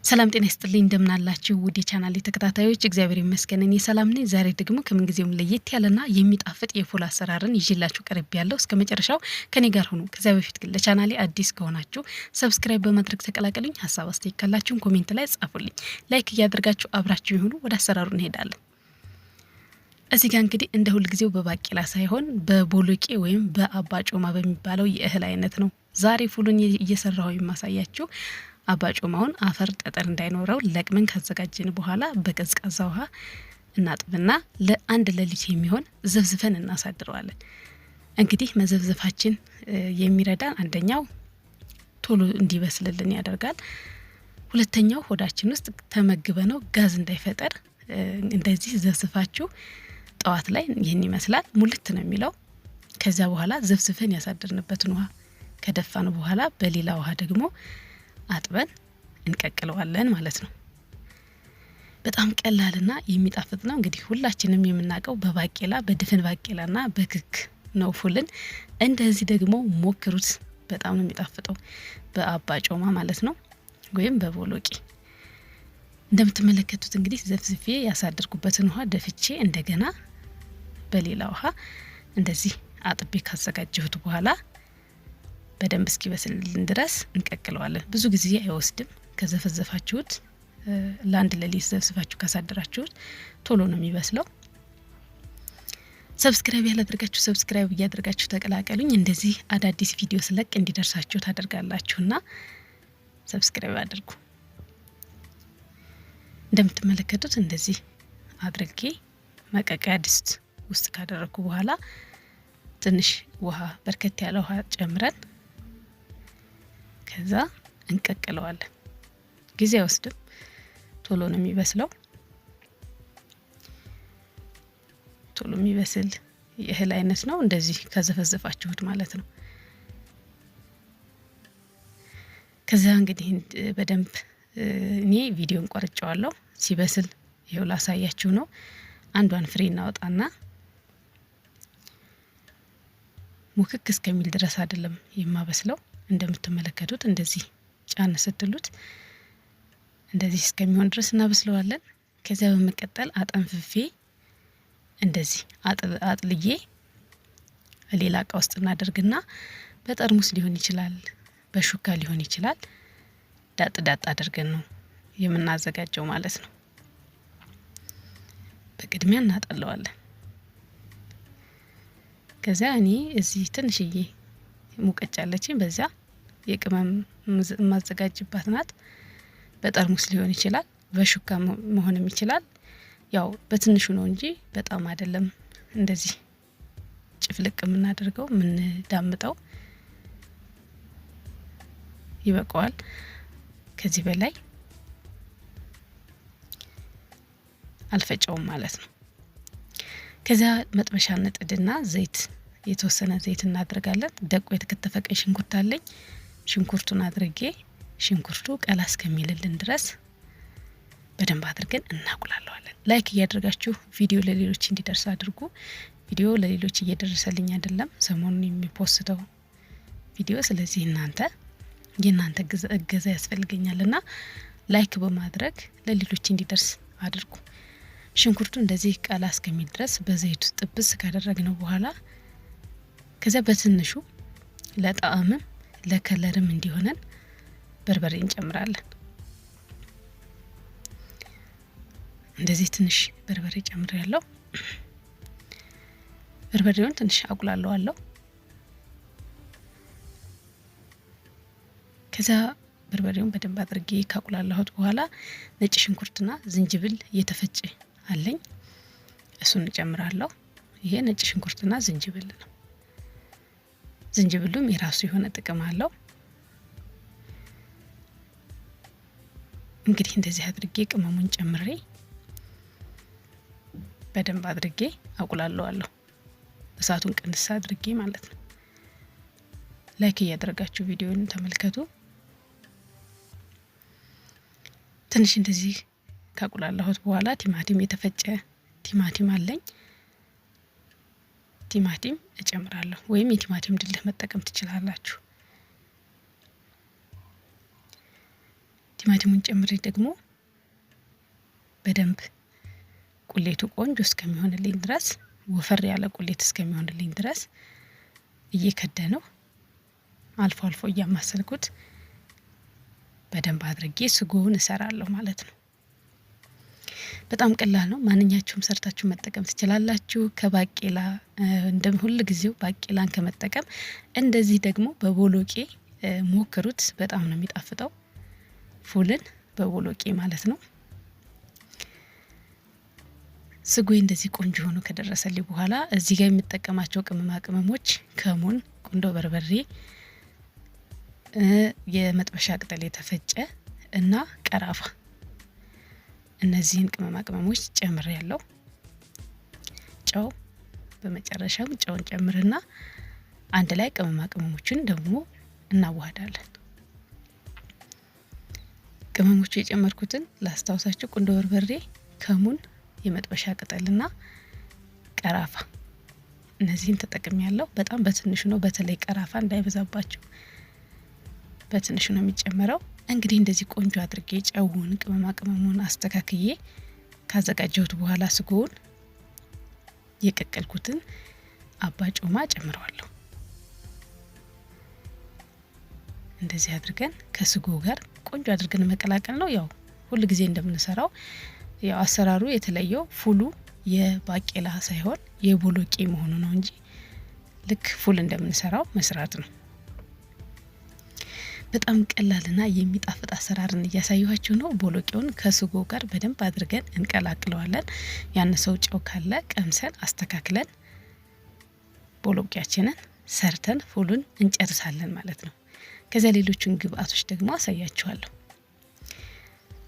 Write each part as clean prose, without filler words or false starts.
ሰላም ጤና ይስጥልኝ፣ እንደምናላችሁ ውድ የቻናሌ ተከታታዮች፣ እግዚአብሔር ይመስገን እኔ ሰላም ነኝ። ዛሬ ደግሞ ከምንጊዜውም ለየት ያለና የሚጣፍጥ የፉል አሰራርን ይዤላችሁ ቀርቤያለሁ። እስከ መጨረሻው ከኔ ጋር ሁኑ። ከዚያ በፊት ግን ለቻናሌ አዲስ ከሆናችሁ subscribe በማድረግ ተቀላቀሉኝ። ሀሳብ አስተያየት ካላችሁን comment ላይ ጻፉልኝ። Like እያደረጋችሁ አብራችሁ ይሁኑ። ወደ አሰራሩ እንሄዳለን። እዚህ ጋር እንግዲህ እንደ ሁልጊዜው በባቄላ ሳይሆን በቦሎቄ ወይም በአባጮማ በሚባለው የእህል አይነት ነው ዛሬ ፉሉን እየሰራሁ የማሳያችሁ። አባጮማውን አፈር ጠጠር እንዳይኖረው ለቅመን ካዘጋጀን በኋላ በቀዝቃዛ ውሃ እናጥብና ለአንድ ሌሊት የሚሆን ዘፍዝፈን እናሳድረዋለን። እንግዲህ መዘፍዘፋችን የሚረዳን አንደኛው ቶሎ እንዲበስልልን ያደርጋል። ሁለተኛው ሆዳችን ውስጥ ተመግበ ነው ጋዝ እንዳይፈጠር እንደዚህ ዘፍዝፋችሁ ጠዋት ላይ ይህን ይመስላል። ሙልት ነው የሚለው። ከዚያ በኋላ ዘፍዝፈን ያሳደርንበትን ውሃ ከደፋን በኋላ በሌላ ውሃ ደግሞ አጥበን እንቀቅለዋለን ማለት ነው። በጣም ቀላልና የሚጣፍጥ ነው። እንግዲህ ሁላችንም የምናውቀው በባቄላ፣ በድፍን ባቄላና በክክ ነው ፉልን። እንደዚህ ደግሞ ሞክሩት፣ በጣም ነው የሚጣፍጠው በአባ ጮማ ማለት ነው ወይም በቦሎቄ። እንደምትመለከቱት እንግዲህ ዘፍዝፌ ያሳደርኩበትን ውሃ ደፍቼ እንደገና በሌላ ውሃ እንደዚህ አጥቤ ካዘጋጀሁት በኋላ በደንብ እስኪበስልልን ድረስ እንቀቅለዋለን። ብዙ ጊዜ አይወስድም። ከዘፈዘፋችሁት፣ ለአንድ ሌሊት ዘፍዝፋችሁ ካሳደራችሁት ቶሎ ነው የሚበስለው። Subscribe ያላደረጋችሁ subscribe እያደረጋችሁ ተቀላቀሉኝ። እንደዚህ አዳዲስ ቪዲዮ ስለቅ እንዲደርሳችሁ ታደርጋላችሁና subscribe አድርጉ። እንደምትመለከቱት እንደዚህ አድርጌ መቀቀያ ድስት ውስጥ ካደረግኩ በኋላ ትንሽ ውሃ፣ በርከት ያለ ውሃ ጨምረን ከዛ እንቀቅለዋለን። ጊዜ አይወስድም፣ ቶሎ ነው የሚበስለው። ቶሎ የሚበስል የእህል አይነት ነው፣ እንደዚህ ከዘፈዘፋችሁት ማለት ነው። ከዛ እንግዲህ በደንብ እኔ ቪዲዮን ቆርጨዋለሁ። ሲበስል ይኸው ላሳያችሁ ነው። አንዷን ፍሬ እናወጣና ሙክክ እስከሚል ድረስ አይደለም የማበስለው። እንደምትመለከቱት እንደዚህ ጫን ስትሉት እንደዚህ እስከሚሆን ድረስ እናበስለዋለን። ከዚያ በመቀጠል አጠንፍፌ እንደዚህ አጥልዬ ሌላ እቃ ውስጥ እናደርግና በጠርሙስ ሊሆን ይችላል፣ በሹካ ሊሆን ይችላል። ዳጥ ዳጥ አድርገን ነው የምናዘጋጀው ማለት ነው። በቅድሚያ እናጠለዋለን። ከዚያ እኔ እዚህ ትንሽዬ ሙቀጫ አለችኝ፣ በዚያ የቅመም የማዘጋጅባት ናት። በጠርሙስ ሊሆን ይችላል፣ በሹካ መሆንም ይችላል። ያው በትንሹ ነው እንጂ በጣም አይደለም። እንደዚህ ጭፍልቅ የምናደርገው፣ የምንዳምጠው ይበቃዋል። ከዚህ በላይ አልፈጨውም ማለት ነው። ከዚያ መጥበሻ እንጥድና ዘይት፣ የተወሰነ ዘይት እናደርጋለን። ደቆ የተከተፈ ቀይ ሽንኩርት አለኝ። ሽንኩርቱን አድርጌ ሽንኩርቱ ቀላ እስከሚልልን ድረስ በደንብ አድርገን እናቁላለዋለን። Like እያደረጋችሁ ቪዲዮ ለሌሎች እንዲደርስ አድርጉ። ቪዲዮ ለሌሎች እየደረሰልኝ አይደለም ሰሞኑን የሚፖስተው ቪዲዮ። ስለዚህ የእናንተ እገዛ ያስፈልገኛልና like በማድረግ ለሌሎች እንዲደርስ አድርጉ። ሽንኩርቱ እንደዚህ ቀላ እስከሚል ድረስ በዘይቱ ጥብስ ካደረግነው በኋላ ከዚያ በትንሹ ለጣዕምም ለከለርም እንዲሆነን በርበሬ እንጨምራለን። እንደዚህ ትንሽ በርበሬ ጨምሬ ያለው በርበሬውን ትንሽ አቁላለዋለሁ። ከዚያ በርበሬውን በደንብ አድርጌ ካቁላላሁት በኋላ ነጭ ሽንኩርትና ዝንጅብል እየተፈጨ አለኝ፣ እሱን እጨምራለሁ። ይሄ ነጭ ሽንኩርትና ዝንጅብል ነው። ዝንጅብሉም የራሱ የሆነ ጥቅም አለው። እንግዲህ እንደዚህ አድርጌ ቅመሙን ጨምሬ በደንብ አድርጌ አቁላለዋለሁ። እሳቱን ቅንስ አድርጌ ማለት ነው። Like እያደረጋችሁ ቪዲዮን ተመልከቱ። ትንሽ እንደዚህ ካቁላላሁት በኋላ ቲማቲም፣ የተፈጨ ቲማቲም አለኝ። ቲማቲም እጨምራለሁ ወይም የቲማቲም ድልህ መጠቀም ትችላላችሁ። ቲማቲሙን ጨምሬ ደግሞ በደንብ ቁሌቱ ቆንጆ እስከሚሆንልኝ ድረስ፣ ወፈር ያለ ቁሌት እስከሚሆንልኝ ድረስ እየከደ ነው አልፎ አልፎ እያማሰልኩት በደንብ አድርጌ ስጎውን እሰራለሁ ማለት ነው። በጣም ቀላል ነው። ማንኛችሁም ሰርታችሁ መጠቀም ትችላላችሁ። ከባቄላ እንደ ሁል ጊዜው ባቄላን ከመጠቀም እንደዚህ ደግሞ በቦሎቄ ሞክሩት። በጣም ነው የሚጣፍጠው። ፉልን በቦሎቄ ማለት ነው። ስጎ እንደዚህ ቆንጆ ሆኖ ከደረሰልኝ በኋላ እዚህ ጋር የምጠቀማቸው ቅመማ ቅመሞች ከሙን፣ ቁንዶ በርበሬ፣ የመጥበሻ ቅጠል የተፈጨ እና ቀራፋ፣ እነዚህን ቅመማ ቅመሞች ጨምሬ ያለው ጨው፣ በመጨረሻም ጨውን ጨምርና አንድ ላይ ቅመማ ቅመሞችን ደግሞ እናዋህዳለን። ቅመሞቹ የጨመርኩትን ላስታውሳችሁ፣ ቁንዶ በርበሬ፣ ከሙን፣ የመጥበሻ ቅጠልና ቀራፋ፣ እነዚህን ተጠቅሜ ያለው በጣም በትንሹ ነው። በተለይ ቀራፋ እንዳይበዛባችሁ በትንሹ ነው የሚጨመረው። እንግዲህ እንደዚህ ቆንጆ አድርጌ ጨውን፣ ቅመማ ቅመሙን አስተካክዬ ካዘጋጀሁት በኋላ ስጎውን የቀቀልኩትን አባ ጮማ ጨምረዋለሁ። እንደዚህ አድርገን ከስጎ ጋር ቆንጆ አድርገን መቀላቀል ነው። ያው ሁል ጊዜ እንደምንሰራው፣ ያው አሰራሩ የተለየው ፉሉ የባቄላ ሳይሆን የቦሎቄ መሆኑ ነው እንጂ ልክ ፉል እንደምንሰራው መስራት ነው። በጣም ቀላልና የሚጣፍጥ አሰራርን እያሳየኋችሁ ነው። ቦሎቄውን ከስጎ ጋር በደንብ አድርገን እንቀላቅለዋለን። ያነሰው ጨው ካለ ቀምሰን አስተካክለን ቦሎቄያችንን ሰርተን ፉሉን እንጨርሳለን ማለት ነው። ከዚያ ሌሎቹን ግብአቶች ደግሞ አሳያችኋለሁ።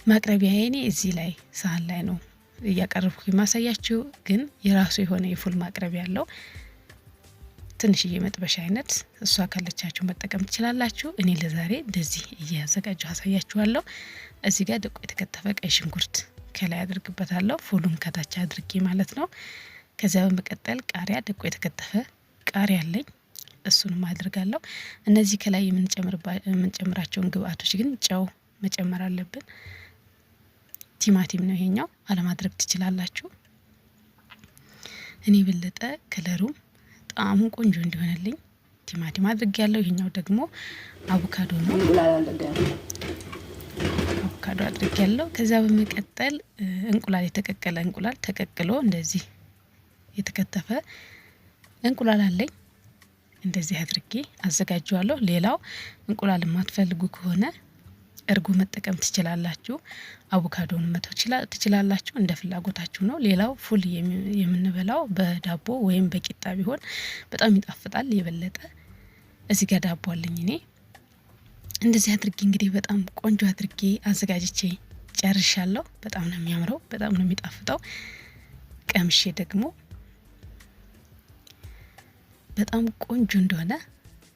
ማቅረቢያ የኔ እዚህ ላይ ሳህን ላይ ነው እያቀረብኩ የማሳያችሁ፣ ግን የራሱ የሆነ የፉል ማቅረቢያ ያለው ትንሽዬ መጥበሻ አይነት እሷ ካለቻችሁ መጠቀም ትችላላችሁ። እኔ ለዛሬ እንደዚህ እያዘጋጀሁ አሳያችኋለሁ። እዚህ ጋር ደቆ የተከተፈ ቀይ ሽንኩርት ከላይ አድርግበታለሁ፣ ፉሉን ከታች አድርጌ ማለት ነው። ከዚያ በመቀጠል ቃሪያ፣ ደቆ የተከተፈ ቃሪያ አለኝ፣ እሱንም አድርጋለሁ። እነዚህ ከላይ የምንጨምራቸውን ግብአቶች ግን ጨው መጨመር አለብን። ቲማቲም ነው ይሄኛው፣ አለማድረግ ትችላላችሁ። እኔ የበለጠ ከለሩም ጣዕሙ ቆንጆ እንዲሆንልኝ ቲማቲም አድርጌ ያለው። ይሄኛው ደግሞ አቮካዶ ነው። አቮካዶ አድርጌ ያለው። ከዚያ በመቀጠል እንቁላል፣ የተቀቀለ እንቁላል፣ ተቀቅሎ እንደዚህ የተከተፈ እንቁላል አለኝ። እንደዚህ አድርጌ አዘጋጀዋለሁ። ሌላው እንቁላል የማትፈልጉ ከሆነ እርጎ መጠቀም ትችላላችሁ። አቮካዶን መተው ትችላላችሁ። እንደ ፍላጎታችሁ ነው። ሌላው ፉል የምንበላው በዳቦ ወይም በቂጣ ቢሆን በጣም ይጣፍጣል የበለጠ። እዚህ ጋር ዳቦ አለኝ እኔ። እንደዚህ አድርጌ እንግዲህ በጣም ቆንጆ አድርጌ አዘጋጅቼ ጨርሻለሁ። በጣም ነው የሚያምረው፣ በጣም ነው የሚጣፍጠው። ቀምሼ ደግሞ በጣም ቆንጆ እንደሆነ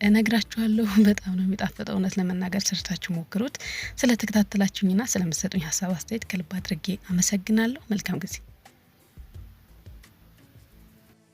እነግራችኋለሁ። በጣም ነው የሚጣፍጠው። እውነት ለመናገር ሰርታችሁ ሞክሩት። ስለተከታተላችሁኝና ስለምትሰጡኝ ሀሳብ አስተያየት ከልብ አድርጌ አመሰግናለሁ። መልካም ጊዜ።